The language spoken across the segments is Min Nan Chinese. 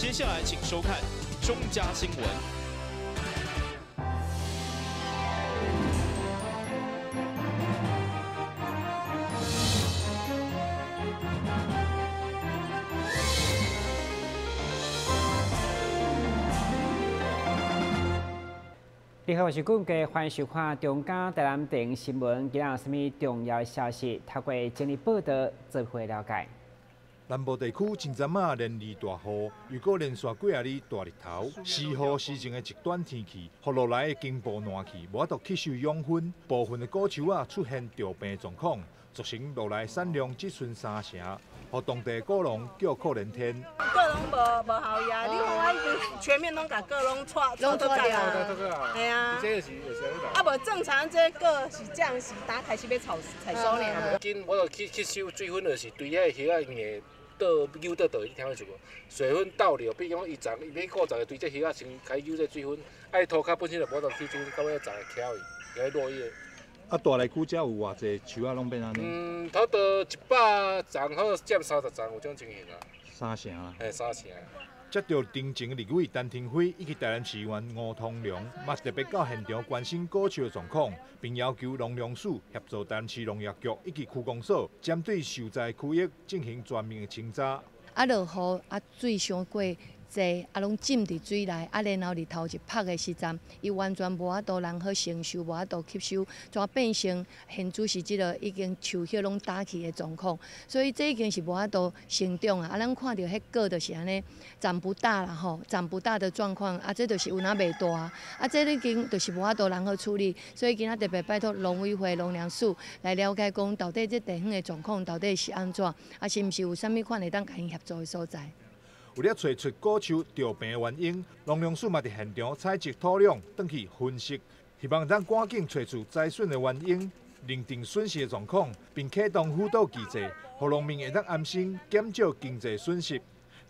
接下來請收看中嘉新聞。你好，我是顧家，歡迎收看中嘉台南電新聞。今仔有啥物重要消息？透過整理報道，做伙了解。南部地區前陣仔連日大雨，又閣連續幾仔日大日頭，時雨時晴的極端天氣，予落來的經部爛去，無法度吸收養分，部分的果樹仔出現著病狀況，造成落來產量只剩三成，予當地果農叫苦連天。果攏無效益啊！你看我已經全面攏共果攏搓搓掉啊！系啊，啊無正常這果是這樣是打開始欲採採收爾。緊我就去吸收水分，就是對遐葉仔硬。倒扭倒倒，你聽有無？水分倒流，比如講伊鏢，伊欲固鏢就對這葉仔先開始扭這水分，啊，伊塗跤本身就無法度吸水分，到尾鏢會翘去，會落葉。啊，大內區遮有偌濟樹仔攏變按呢？嗯，差不多100叢，好佔30叢有這種情形啊。三成啊。嘿，三成。接著陳情立委陳亭妃以及台南市議員吳通龍，嘛特別到現場關心果樹的狀況，並要求農糧署協助台南市農業局以及區公所，針對受災區域進行全面的清查。啊，落雨啊，水傷過濟，啊，攏浸佇水內，啊，然後日頭一曬的時陣，伊完全無法度人好承受，無法度吸收，怎變成現主是這個已經樹葉攏焦去的狀況，所以這已經是無法度成長啊！啊，咱看著彼果就是按呢，長不大啦吼，長不大的狀況，啊，這就是有影袂大，啊，這已經就是無法度人好處理，所以今仔特別拜託農委會、農糧署來了解講，到底這地方的狀況到底是按怎，啊，是毋是有啥物款會當共𪜶協助的所在？為了揣出果樹著病的原因，農糧署嘛佇現場採集土壤，轉去分析，希望當趕緊揣出災損的原因，認定損失的狀況，並啟動輔導機制，予農民會當安心，減少經濟損失。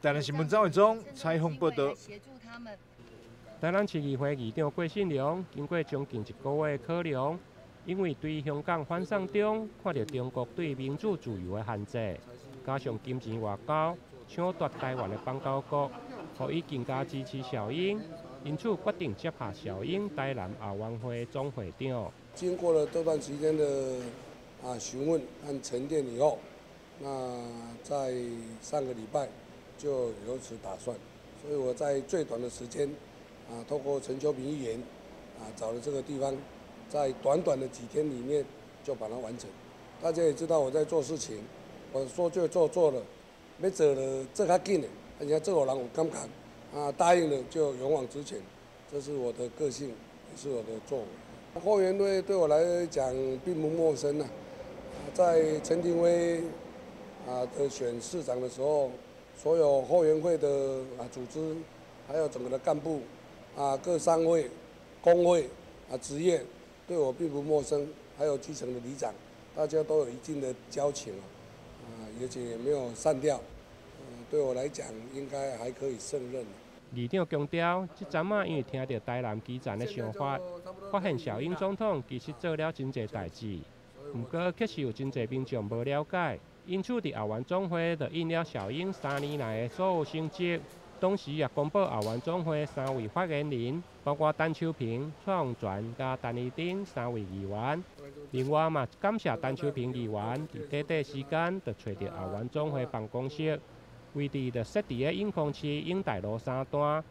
台南新聞張偉忠採訪報道。台南市議會議長郭信良經過將近一個月的考量，因為對香港反送中，看著中國對民主自由的限制，加上金錢外交，搶奪台灣的邦交國，予伊更加支持小英，因此決定接下小英台南後援會總會長。經過了這段時間的詢問和沉澱以後，那在上個禮拜就有此打算，所以我在最短的時間透過陳秋平議員找了這個地方，在短短的幾天裡面就把它完成。大家也知道我在做事情，我說就做，做了。欲做就做較緊的，而且做予人有感覺，啊，答應了就勇往直前，這是我的個性，也是我的作為。後援會對我來講並不陌生啊，在陳亭妃的選市長的時候，所有後援會的組織，還有整個的幹部各商會、工會職業，對我並不陌生，還有基層的里長，大家都有一定的交情啊。而且也沒有散掉，對我來講應該還可以勝任。議長強調，這陣仔因為聽著台南基層的想法，發現小英總統其實做了真濟代誌，毋過確實有真濟民眾無了解，因此佇後援總會就印了小英3年來的所有成績，同時也公布後援總會3位發言人，包括陳秋平、蔡旺全佮陳怡頂3位議員。另外嘛，感謝陳秋平議員佇短短時間就揣著後援總會辦公室，位置就設佇咧永康市永大路3段。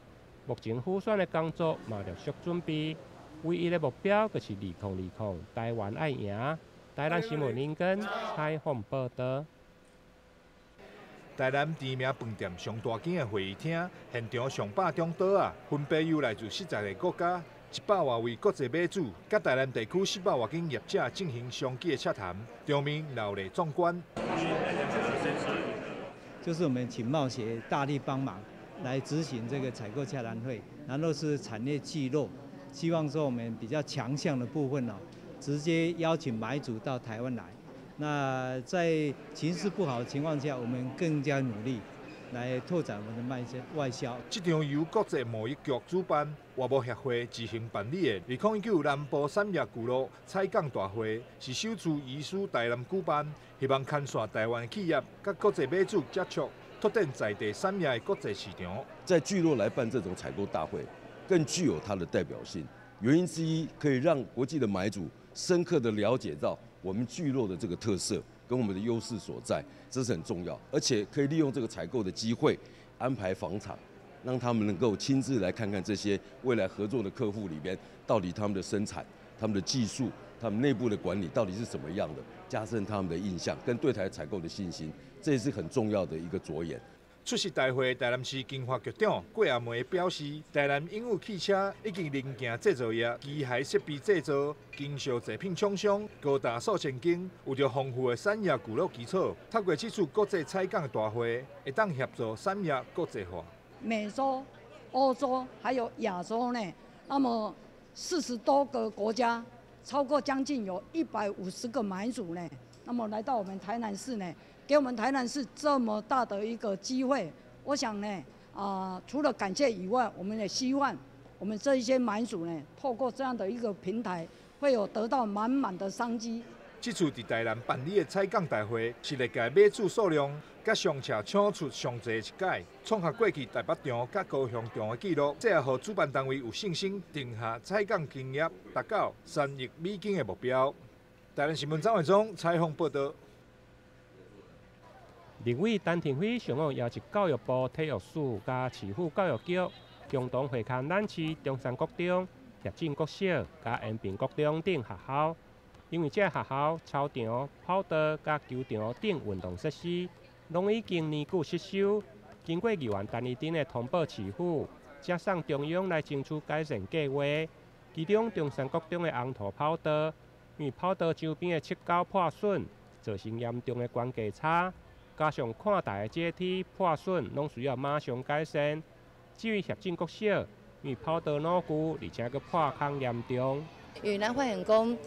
目前輔選的工作嘛陸續準備，唯一的目標就是2020，台灣愛贏。台南新聞林根採訪報道。台南知名飯店上大間的會議廳，現場上百張桌仔，分別由來自40个國家、100外位國際買主，佮台南地區400外間業者進行商機的洽談，場面熱鬧壯觀。就是我們請貿協大力幫忙來執行這個採購洽談會，然後是產業聚落，希望說我們比較強項的部分哦，直接邀請買主到台灣來。那在情勢不好的情況下，我們更加努力來拓展我們的外銷。這場由國際貿易局主辦、外貿協會執行辦理的2019南部產業聚落採購大會，是首次移師台南舉辦，希望牽線台灣企業佮國際買主接觸，拓展在地产业的国际市场。在聚落来办这种采购大会，更具有它的代表性。原因之一，可以让国际的买主深刻的了解到我们聚落的这个特色跟我们的优势所在，这是很重要。而且可以利用这个采购的机会，安排访厂，让他们能够亲自来看看这些未来合作的客户里边，到底他们的生产、他们的技术、他们内部的管理到底是怎么样的，加深他们的印象跟对台采购的信心，这也是很重要的一个着眼。出席大会的台南市经发局长郭阿梅表示，台南拥有汽车以及零件制造业、机械设备制造、经销制品厂商高达数千间，有著丰富的产业聚落基础。透过这次国际采购大会，会当协助产业国际化。美洲、欧洲还有亚洲呢，那么40多个国家，超过将近有150个买主呢，那么来到我们台南市呢，给我们台南市这么大的一个机会，我想呢，除了感谢以外，我们也希望我们这一些买主呢，透过这样的一个平台，会有得到满满的商机。这次伫台南办理的采购大会，是历届买主数量佮上车抢出上济一届，创下过去台北场佮高雄场的纪录。这也予主办单位有信心定下采购金额达到3亿美金的目标。台南新闻张伟忠采访报道。立委陈亭妃上午邀集教育部体育署佮市府教育局，共同会勘咱市中山国中、协进国小佮延平国中等学校，因为这学校操场、跑道佮球场等运动设施，拢已经年久失修。经过议员陈怡贞的通报市府，才送中央来争取改善计划。其中中山国中的红土跑道，因为跑道周边的漆胶破损，造成严重的悬架差。加上看台的阶梯破损，拢需要马上改善。至于协进国小，因为跑道老旧，而且阁破空严重。因为咱发现讲，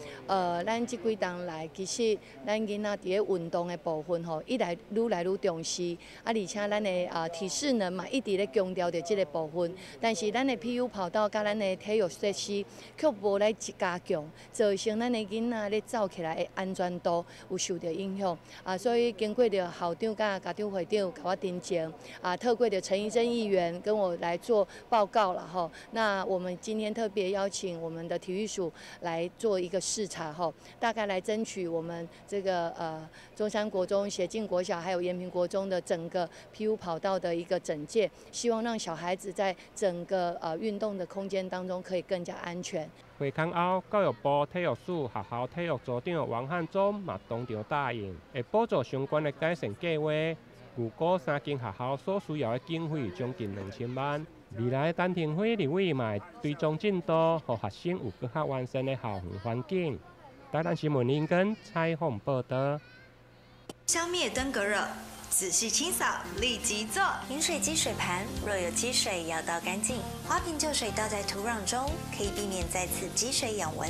咱这几冬来，其实咱囡仔伫咧运动的部分吼，愈来愈来愈重视，啊，而且咱的体适能嘛，一直咧强调著这个部分。但是咱的 PU 跑道佮咱的体育设施，却无来加强，造成咱的囡仔咧走起来的安全度有受著影响。啊，所以经过著校长佮家长会长共我陈情，啊，透过著陈怡贞议员跟我来做报告了吼。那我们今天特别邀请我们的体育署来做一个视察吼，大概来争取我们这个中山国中、协进国小还有延平国中的整个 PU 跑道的一个整建，希望让小孩子在整个运动的空间当中可以更加安全。会勘后，教育部体育署学校体育组长王汉忠嘛当场答应，会补助相关的改善计划。预估三间学校所需要的经费将近2000万。未来陈亭妃立委嘛会追踪进度，予学生有阁较完善的校园环境。台南新闻林根采访报道。消灭登革热，仔细清扫，立即做。饮水机水盘若有积水，要倒干净。花瓶旧水倒在土壤中，可以避免再次积水养蚊。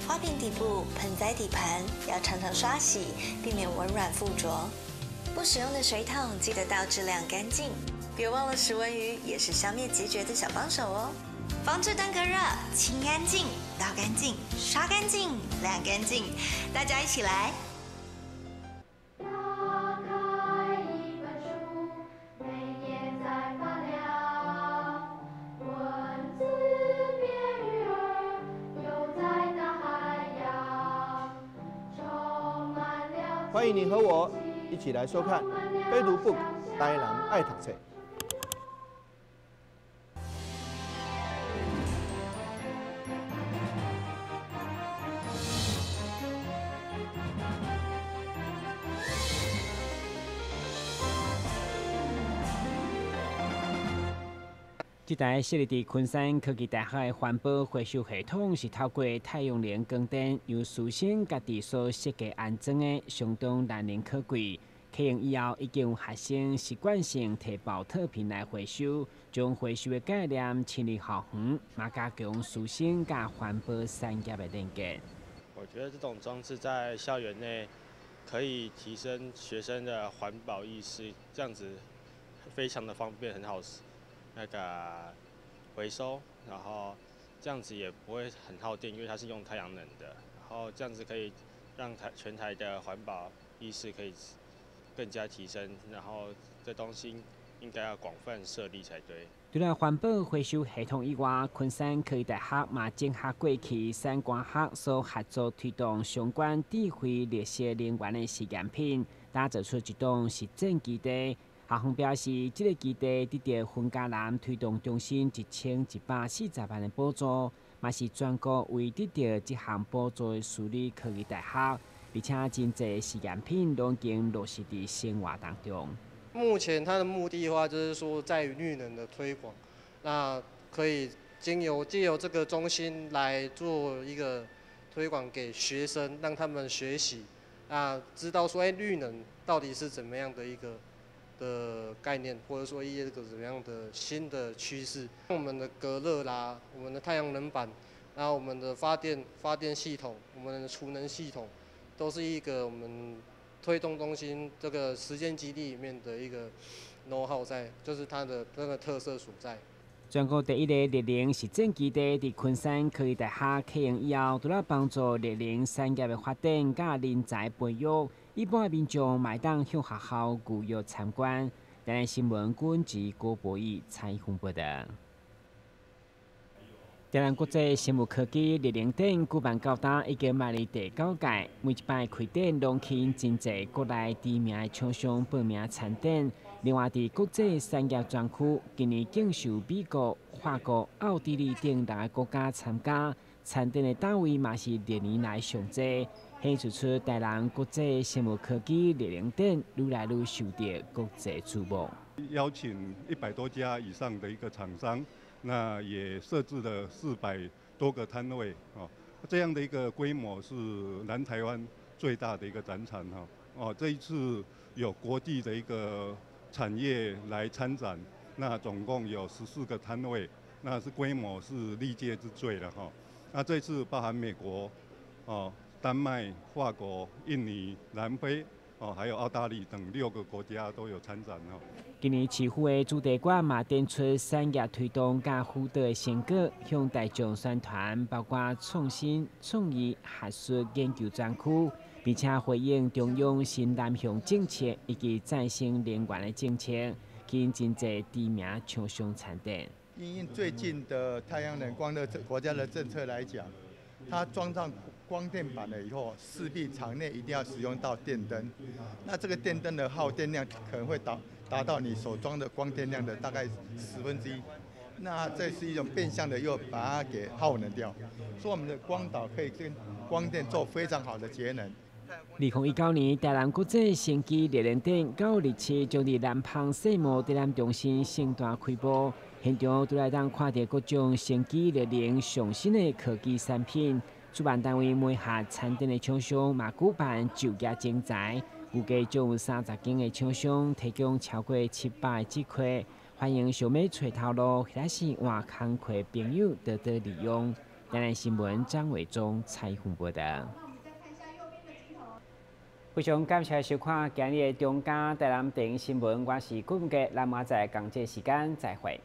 花瓶底部、盆栽底盘要常常刷洗，避免蚊卵附着。不使用的水桶记得倒置晾干净。别忘了食蚊鱼也是消灭孑孓的小帮手哦。防治登革热，清干净、倒干净、刷干净、晾干净，大家一起来。打开一本书，每页在发亮，文字变鱼儿，游在大海洋，充满了。欢迎你和我一起来收看《非读 book 台南爱读册》。这台设立伫昆山科技大学的环保回收系统，是透过太阳能光电，由师生家己所设计安装的，相当难能可贵。启用以后，已经有学生习惯性提宝特瓶来回收，将回收的概念深入校园，嘛加强师生佮环保产业的连结。我觉得这种装置在校园内可以提升学生的环保意识，这样子非常的方便，很好那个回收，然后这样子也不会很耗电，因为它是用太阳能的。然后这样子可以让全台的环保意识可以更加提升，然後這東西應該要廣泛設立才對。除了環保回收系統以外，昆山科技大學嘛整合過去產官學所合作推動相關智慧綠色能源的實驗品，打造出一棟實踐基地。校方表示，這個基地得到雲嘉南推動中心1140萬的補助，嘛是全國唯得到這項補助的私立科技大學，而且真濟實驗品攏已經落實佇生活當中。目前它的目的的話，就是說在於綠能的推廣，那可以經由借由這個中心來做一個推廣給學生，讓他們學習，啊，知道說，綠能到底是怎麼樣的一個的概念，或者說一個怎麼樣的新的趨勢。我們的隔熱啦，我們的太陽能板，然後我們的發電系統，我們的儲能系統，都是一個我們推動中心這個實踐基地裡面的一個 know how 在，就是它的那個特色所在。全國第一個綠能實踐基地佇昆山科技大學啟用以後，除了幫助綠能產業的發展佮人才培育，一般的民眾嘛會當向學校預約參觀。台南新聞軍及郭博義採訪報導。台南國際生物科技綠能展舉辦到今已經邁入第九屆，每一擺開展攏吸引真濟國內知名的廠商報名參展。另外，佇國際產業專區，今年更受美國、法國、奧地利等六個國家參加，參展的單位嘛是歷年來上濟，顯示出台南國際生物科技綠能展愈來愈受到國際矚目。邀請100多家以上的一個廠商。那也設置了400多個攤位，哦，這樣的一個規模是南台灣最大的一個展場，哈，哦，這一次有國際的一個產業來參展，那總共有14個攤位，那是規模是歷屆之最了，哈。那這次包含美國、哦、丹麥、法國、印尼、南非，哦，還有澳大利等六個國家都有參展，哦。今年市府的主題館嘛，展出產業推動佮輔導的成果，向大眾宣傳，包括創新、創意、學術研究專區，並且回應中央新南向政策以及再生能源的政策，吸引真濟知名廠商參展。因應最近的太陽能光熱國家的政策來講，它裝上光電板了以後，勢必廠內一定要使用到電燈。那這個電燈的耗電量可能會達到你所裝的光電量的大概1/10。那這是一種變相的又把它給耗能掉。所以我們的光導可以跟光電做非常好的節能。2019年台南國際生技綠能展9月27將佇南方世貿展覽中心盛大開幕，現場都來當看著各種生技綠能上新的科技產品。主辦單位媒合參展的廠商嘛舉辦就業徵才，預計將有30間的廠商提供超過700個職缺，歡迎想欲揣頭路或者是換工課朋友多多利用。台南新聞張偉忠採訪報導。非常感謝收看今日的中嘉台南電視新聞，我是郭文傑，咱明仔載仝這時間再會。